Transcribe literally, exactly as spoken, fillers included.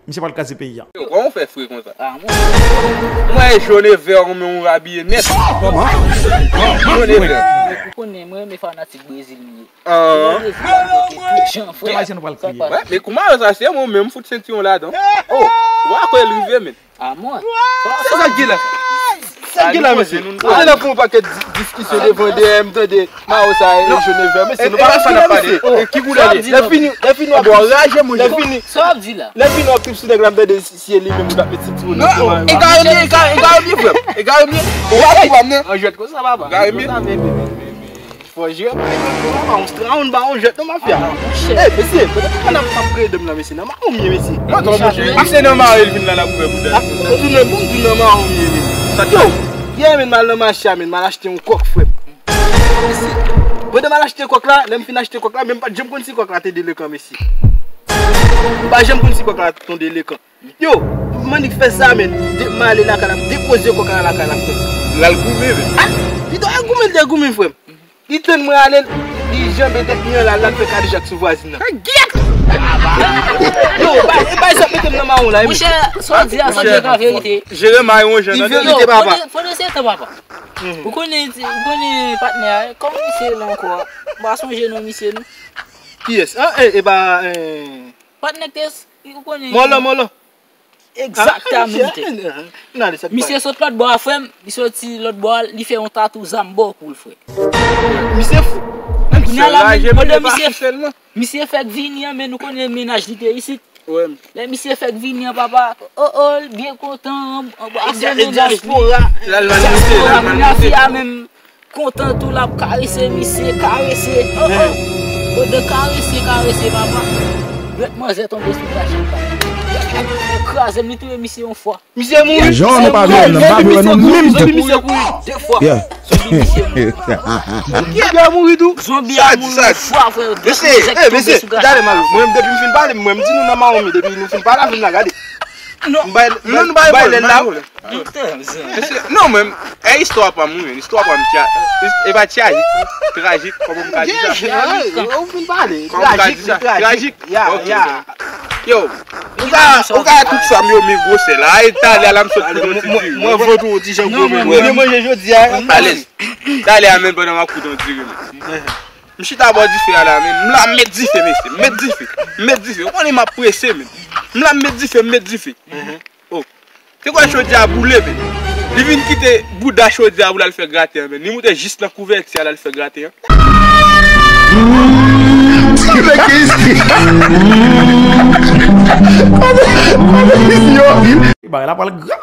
Misye pral kraze peyi a. Yo, kòman w fè fre konsa? Ah, mwen. Mwen e jone vè, men ou abiye nèt. Kòman? Jone vè. Ou konnen, mwen renmen fanatik Brezil li ye. Ah. Tout jan, frè. Kòman nou pral kriye? Wè, men kouman sa se mwen menm fout sentiwon ladan. Oh, ou pa kwè l rive, men. Ah, mwen. Se sa k gen la. Sa k gen la, mesye. Ou te nan pou yon pakèt di-, diskisyon devan D M, tande. Mawo sa e jone vè, mesye, nou pa konn sa n ap pale. E ki koulè li? Lè fini, lè fini w ap raje, monchè. Lè fini, sa w ap di la? Lè fini w ap trip sou nèg la, m tande si, si e li menm ou t ap met sentiwon nan. Non, e gare m ye, e gare m ye, frè m. E gare m ye. Ou pa konprann, non? An jwèt konsa, papa. Gare m ye. Fò jere bagay yo, papa, on round ba on jwèt non, mafya. Eh, mesye, kote papa n ap, ap kreye dèm la, mesye, nan mawon m ye, mesye. Mwen, tò, monchè. Ak se nan mawon l vin la, l ap ouvè bouda. Ak, m tounen, m tounen nan mawon m ye, mesye. Yo, yè, men, m al nan mache a, men, m al achte yon kòk, frè m. Mesye, pandan m al achte kòk la, lè m fin achte kòk la, men m pa t janm konn si kòk la te delekan, mesye. M pa janm konn si kòk la te delekan. Yo, mannik fè sa, men. De-, m ale lakay la, m depoze kòk la lakay la, frè m. L al goumen, men. Ah, li ta al goumen, li te goumen, frè m. Li tann mwen ale, li janbe tèt li anlè, l al fè kadejak sou vwazin nan. Fè gyèt! Yo, bay, bay sa mete m nan mawon la, wi. Monchè, sa w di a, sa w di a verite. Jere mawon jan nan. Li verite, papa. Fò de se tan, papa. Ou konnen, ou konnen patnè a, kòman misye la ankò? M pa sonje non misye, non. Kiyès? Ah, e, e pa, eh. Patnè k te, ou konnen. Mòlò, mòlò. Egzaktaman. Misye sot lòt bò a, frè m. Li soti lòt bò a, li fè yon tatou zam bò kou l, frè. Misye fou. Kounye a la, men, pandan misye, misye fèk vini an, men nou konnen mennaj li te isit. Lè misye fèk vini an, papa, oh, oh, l byen kontan, anbrase mennaj li. L al manifeste, l al manifeste. Kounye a fi a menm kontan tou, l ap karese misye, karese. Oh, oh. Pandan karese, karese, papa. Jwèt manzè tonbe sou krach li, papa. Kraze m, li touye misye yon fwa. Misye mouri. Jan nou pa vle wè non, pa vle wè non, menm tou. Zonbi misye mouri. De fwa. Zonbi misye mouri. Zonbi a mouri yon fwa, frè. Mesye, eh, mesye, gade mal. Mwen, depi m fin pale, mwen, m di nou nan mawon m ye, depi nou fin pale avè m la, gade. Non, non, nou bay lèl la. Mesye, non, men, e istwa pa m, wi, men, istwa pa m, tra-, e pa trajik, trajik, kòman m ka di sa? Ou fin pale. Kòman m ka di sa? Trajik. Ya, ya. Yo, ou ka, ou ka tout sa m yo, mi gwosè la. Ay, talè a la m sot koute yon ti diri. Mwen vant ou ti jan gwo, men. Mwen manje jodi a. Alèz. Talè a, men, pandan m ap koute yon diri, men. M chita bò dife a la, men. M la met dife, mesye. M met dife. M met dife. Ou konnen m ap prese, men. M la met dife, m met dife. Oh. Te kwè chodyè a boule, men. Li vin kite bouda chodyè a pou l al fè graten an, men. Li moute jis nan kouvèti a, l al fè graten an. Bagay la pral grav.